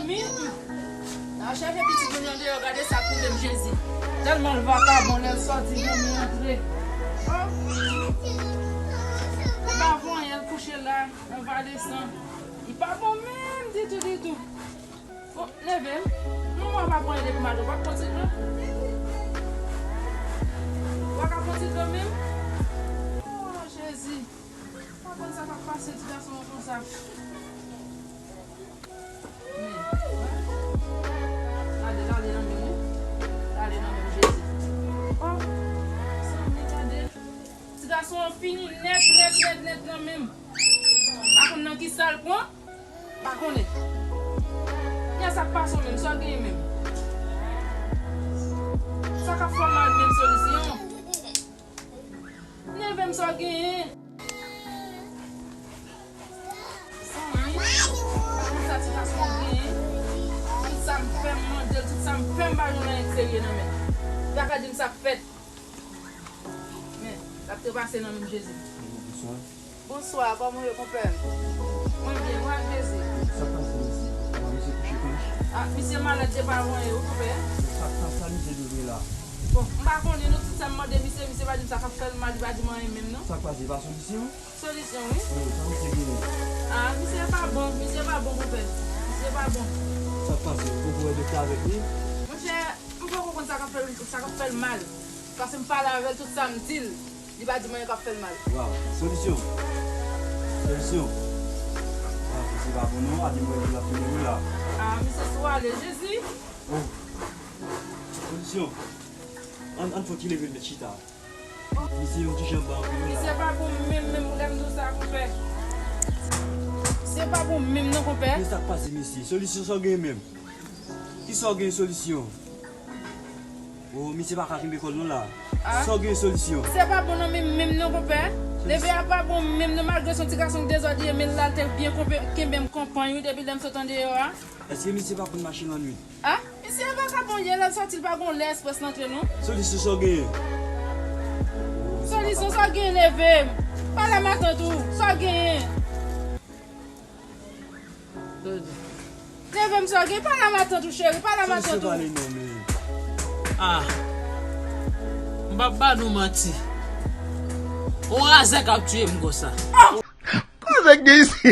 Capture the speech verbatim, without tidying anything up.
Al chèche pitit moun nan deyò, gade sa k rive m, Jezi. Tèlman l vakabon, lè l sòti, dòmi antre. Oh! Li pa fè anyen, l kouche la, konvalesan. Li pa bon menm ditou, ditou. Bon, leve m. Non, mwen pa pran depi maten, w pa kontinye. W pa ka kontinye menm. Oh, Jezi. M pa konn sa k ap pase ti gason an konsa. Men, wè. Gade, l ale nan men m, wi. L ale nan men m, Jezi. Oh, Sanmi, gade. Ti gason an fini nèt, nèt, nèt, nèt nan men m. Pa konn nan ki sa l pran. Pa konnen. Kiyès ap pase w menm? Sa w genyen menm? Sa k ap fè w mal menm, Solisyon? Neve m, sa w genyen? Sanmi, pa konn sa ti gason an genyen. Tout sa m fè, m mande l, tout sa m fè, m pa jwenn anyen k serye nan men l. Li pa ka di m sa k fèt. Men, l ap trepase nan men m, Jezi. Bonswa. Bonswa, kòman w ye, konpè? Mwen byen, mwen ak Jezi. Sa k pase, mesye? Kòman misye kouche kounye a? Ah, misye malad, li pa voye, wi, konpè. Sa k pase, misye dwe la? Bon, m pa konnen, non, tout sa m mande misye, misye pa di m sa k ap fè l mal, li pa di m anyen menm, non. Sa k pase, pa Solisyon? Solisyon, wi. Wi, sa misye genyen? Ah, misye pa bon, misye pa bon, konpè. Misye pa bon. Sa k pase? Ou poko wè doktè avèk li? Monchè, m poko konn sa k ap fè l, sa k ap fè l mal. Paske m pale avè l, tout sa m di l, li pa di m anyen k ap fè l mal. Waw, Solisyon. Solisyon. Waw, misye pa bon non, a di mwen l ap tounen wi la. Ah, misye sou ale, Jezi. Oh. Solisyon. Ann, ann fò ti leve l met chita. Misye yon ti jan ba anpil wi la. Misye pa bon menm, menm, lè m di w sa, konpè. Misye pa bon menm non, konpè. Men sa k pase, mesye? Solisyon, sa w genyen menm? Kisa w genyen, Solisyon? Oh, misye pa ka kenbe kò l non la. Ah. Sa w gen, Solisyon? Se pa bon nan menm menm non, konpè. Solisyon. Neve a pa bon menm non, malgre se yon ti gason k dezòd li ye, men l al te byen konpe-, kenbe m konprann wi depi lè m sot andeyò a. Èske misye pa konn mache lannwit? Ah, misye vakabon ye, lè l sòti, li pa gon lè espres l antre non. Solisyon, sa w genyen? Solisyon, sa w genyen, Neve? Pale a matant ou, sa w genyen? Neve m, sa w gen? Pale a matant ou, cheri, pale a matant ou. Solisyon, pale non, men. Ah. M p ap ba nou manti. On razè k ap tiye m konsa. Kòman sa k gen isi?